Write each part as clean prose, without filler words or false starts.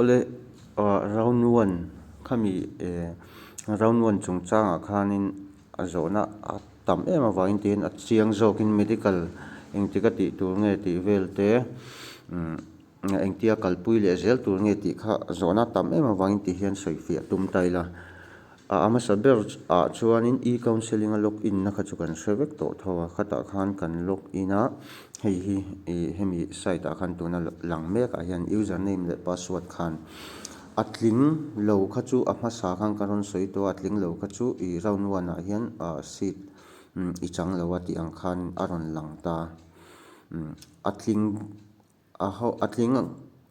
Awle round one khami round one chungchangah khanin a zawhna a tam em avangin tiin a chiang zawkin medical engtik a tih tur nge tih vel te engtia kalpui leh zel tur nge tih kha zawhna a tam em avangin ti hian sawi fiah tum ta ila. A hmasa ber ah chuanin e counselling a log in na kha chu kan hre vek tawh tho a, khatah khan kan log in a, hei hi ih hemi site ah khan tuna lang mek ah hian user name leh password khan a tling lo kha chu a hmasa khan ka rawn sawi tawh a, a tling lo kha chu ih round one ah hian ah seat i chang lo a tih ang khan a rawn lang ta, a tling. A ho a tling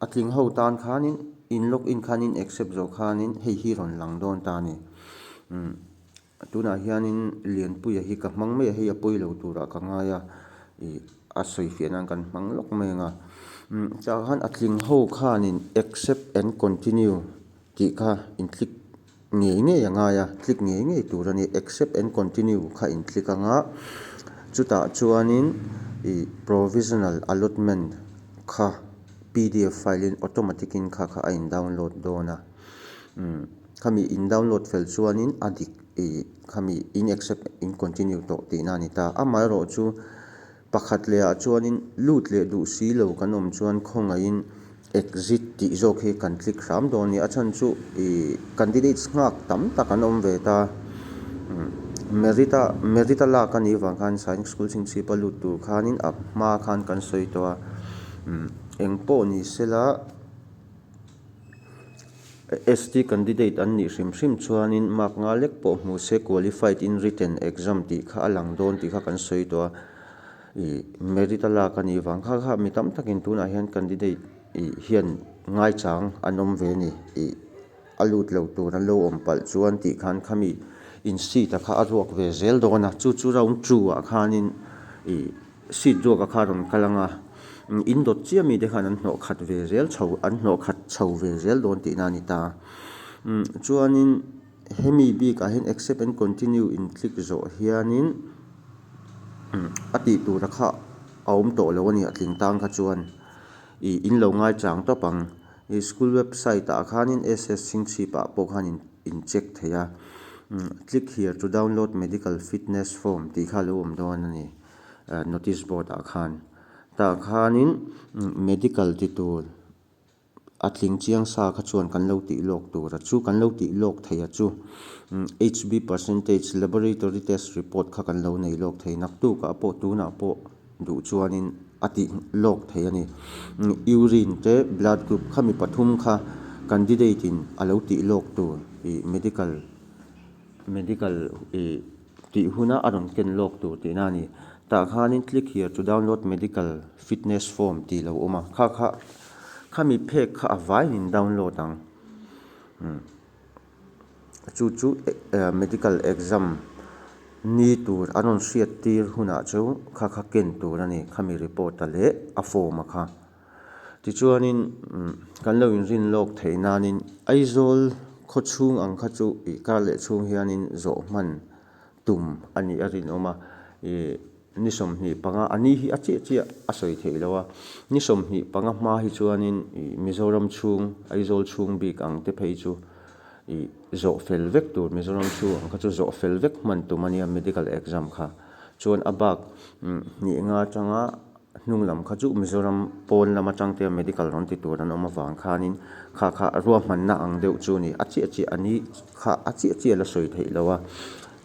a tling ho tan khanin in log in khanin accept zawh khanin hei hi rawn lang dawn ta a ni. Umm tunah hianin Lianpuia hi ka hmang mai a, hei a pawi lo turah ka ngai a, ih a sawi fiah nan kan hmang lawk mai ang a. Umm chah khan a tling ho khanin accept and continue tih kha in click ngei ngei a ngai a, click ngei ngei tur a ni. Accept and continue kha in click ang a, chutah chuanin ih provisional allotment kha pdf file in automatic in kha kha a in download dawn a. Umm khami in download fel chuanin a dik ih khami in accept in continue tawh tihna a ni ta. Amaherawhchu Pakhat leh ah chuanin lut leh duh si lo kan awm chuan khawngaihin exit tih zawk hi kan click hram dawn a ni. A chhan chu ih candidates nghak tam tak an awm ve ta. Merit a merit a lak a nih vang khan Sainik School chhingchhip a lut tur khanin a hma khan kan sawi tawh a. Eng pawh ni sela. ST candidate an nih hrim hrim chuanin mark nga lek pawh hmu se qualified in written exam tih kha a lang dawn tih kha kan sawi tawh a, ih merit a lak a nih vang kha kha mi tam takin tunah hian candidate ih hian ngaichang an awm ve a ni ih a lut lo tur an lo awm palh chuan tih khan khami in seat a kha a ruak ve zel dawn a, chu chu round two ah khanin ih. Seat ruak a kha rawn kal ang a, in dawt chiah mite khan an hnawh khat ve zel chho an hnawh khat chho ve zel dawn tihna a ni ta. Chuanin hemi bikah hian accept and continue in click zawh hianin a tih tura kha a awm tawh lo a ni a tling tang kha chuan ih in lo ngaichang tawp ang. Ih school website ah khanin SS chhingchhip ah pawh khan in check thei a, click here to download medical fitness form tih kha a lo awm dawn a ni. Notice board ah khan tah khanin medical ti tur a tling chiang sa kha chuan kan lo tih lawk tur a chu kan lo tih lawk thei a chu H_B percentage laboratory test report kha kan lo nei lawk thei naktuk ah pawh tunah pawh duh chuanin a tih lawk thei a ni urine te blood group khami pathum kha candidate in a lo tih lawk tur ih medical medical ih. Tih huna a rawn ken lawk tur tihna a ni. Tah khanin click here to download medical fitness form tih lo awm a, kha kha khami phek kha a vaiin in download ang. Umm chu chu medical exam ni tur an rawn hriat tir hunah chu kha kha ken tur a ni khami report a leh a form a kha. Tichuanin kan lo inrin lawk theih nanin Aizawl khaw chhung ang kha chu ih kar leh chhung hianin zawh hman tum a nih a rinawm a, ih ni 25 a ni hi a chiah chiah a sawi theih loh a, ni 25 hma hi chuanin ih Mizoram chhung Aizawl chhung bik ang te phei chu ih zawh fel vek tur Mizoram chhung ang kha chu zawh fel vek hman tum a nia medical exam kha chuan a bak hnih nga atanga Hnung lam kha chu Mizoram pawn lam atang te medical rawn ti tur an awm avang khanin kha kha ruahmanna ang deuh chu a ni. A chiah chiah a ni kha a chiah chiah la sawi theih lo a.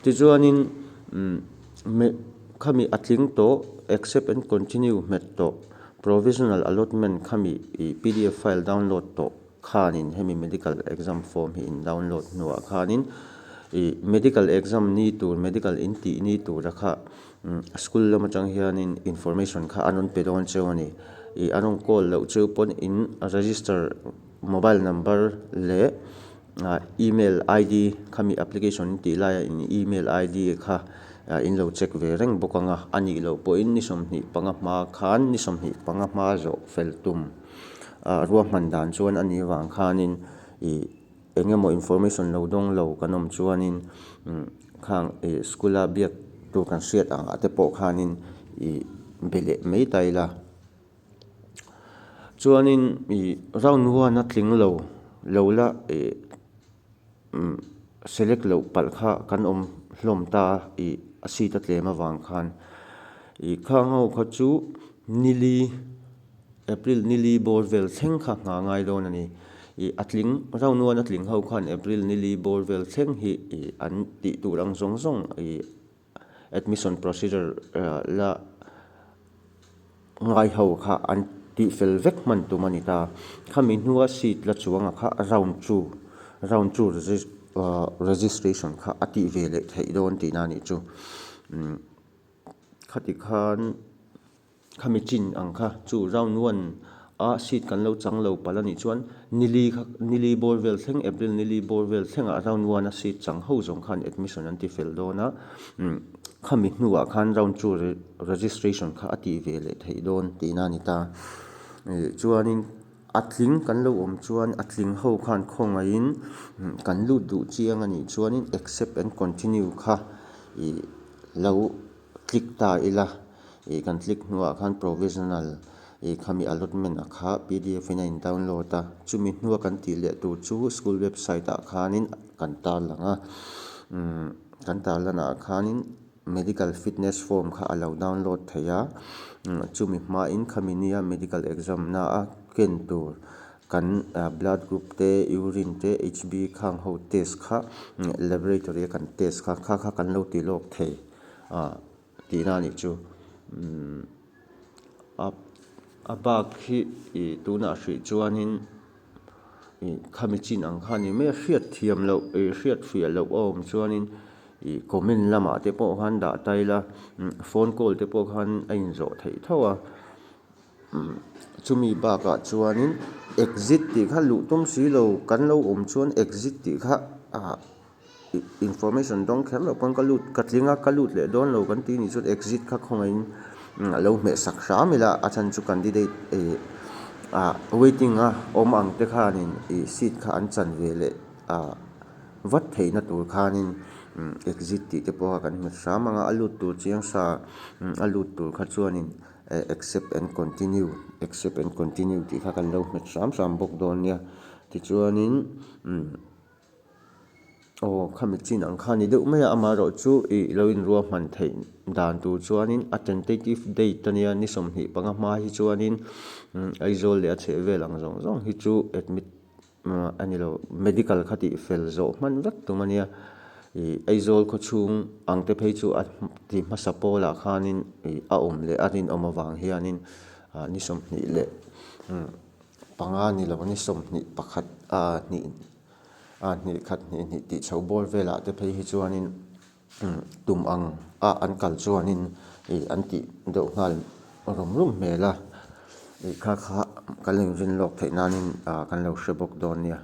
Tichuanin umm khami a tling tawh accept and continue hmet tawh provisional allotment khami ih pdf file download tawh khanin hemi medical exam form hi in download hnuah khanin ih medical exam ni tur medical in tih ni tura kha School lam atang hianin information kha an rawn pe dawn cheu a ni. Ih an rawn call loh cheu pawn in register mobile number leh email id khami application tih laia in email id kha in lo check ve reng bawk ang a. A nih loh pawhin ni 25 hma khan ni 25 hma zawh fel tum ruahman dan chuan a nih avang khanin ih Eng emaw information lo dawng lo kan awm chuanin khang ih school a biak tur kan hriat ang ah te pawh khanin ih be leh mai ta ila. Chuanin ih round one a tling lo. lo la ih select loh palh kha kan awm hlawm ta a ih a seat a tlem avang khan ih khang ho kha chu nili April nili bawr vel thleng kha nghah ngai dawn a ni. Ih a tling round one a tling ho khan April nili bawr vel thleng hi ih an tih tur ang zawng zawng ih admission procedure la ngai ho kha an tih fel vek hman tum a ni ta. Khami hnua seat la chuanga kha round two round two registration kha a tih ve leh theih dawn tihna a nih chu. Khati khan. Khami chin ang kha chu round one a seat kan lo chang lo palh a nih chuan nili kha nili bawr vel thleng April nili bawr vel thlengah round one a seat chang ho zawng khan admission an ti fel dawn a khami hnuah khan round two registration kha a tih ve leh theih dawn tihna a ni ta chuanin a tling kan lo awm chuan a tling ho khan khawngaihin kan lut duh chiang a nih chuanin accept and continue kha ih lo click ta ila ih kan click hnuah khan provisional ih khami allotment a kha pdf in a in download a chumi hnua kan tih leh tur chu school website ah khanin kan tarlang a umm kan tarlanah khanin medical fitness form kha a lo download theih a chumi hmain khami nia medical exam na a ken tur kan blood group te urine te hb khang ho test kha laboratory a kan test kha kha kha kan lo ti lawk thei. Ah tihna a nih chu umm a a bak hi ih tunah hrih chuanin ih khami chin ang kha a ni mai a hriat thiam loh ih hriat fiah loh a awm chuanin ih comment lamah te pawh khan dah ta ila phone call te pawh khan a inzawh theih tho a chumi bakah chuanin exit tih kha luh tum si lo kan lo awm chuan exit tih kha ah. Information dawng kher loh pawn ka lut ka tling a ka lut leh dawn lo kan tih nih chuan exit kha khawngaihin a lo hmeh sak hram ila a chhan chu candidate ih ah waiting a awm ang te khanin ih seat kha an chan ve leh ah vat theihna tur khanin exit tih te pawh kha kan hmet hram ang a a lut tur chiang sa a lut tur kha chuanin accept and continue accept and continue tih kha kan lo hmet hram hram bawk dawn nia tichuanin. Aw khami chin ang kha a ni deuh mai a amaherawh chu ih lo inruahman theih dan tur chuanin a tentative date ania ni 25 hma hi chuanin Aizawl leh a chhehvel ang zawng zawng hi chu admit a ni lo medical kha tih fel zawh hman vek tum ania ih Aizawl khawchhung ang te phei chu a ti hmasa pawlah khanin ih a awm leh a rinawm avang hianin ni 25 ni lo ni 21 a hnih. A hnih khat hnih hnih tih chho bawr velah te phei hi chuanin tum ang a an kal chuanin ih an tih deuh nghal rum rum hmel a ih kha kha kan inrin lawk theih nanin ah kan lo hre bawk dawn nia.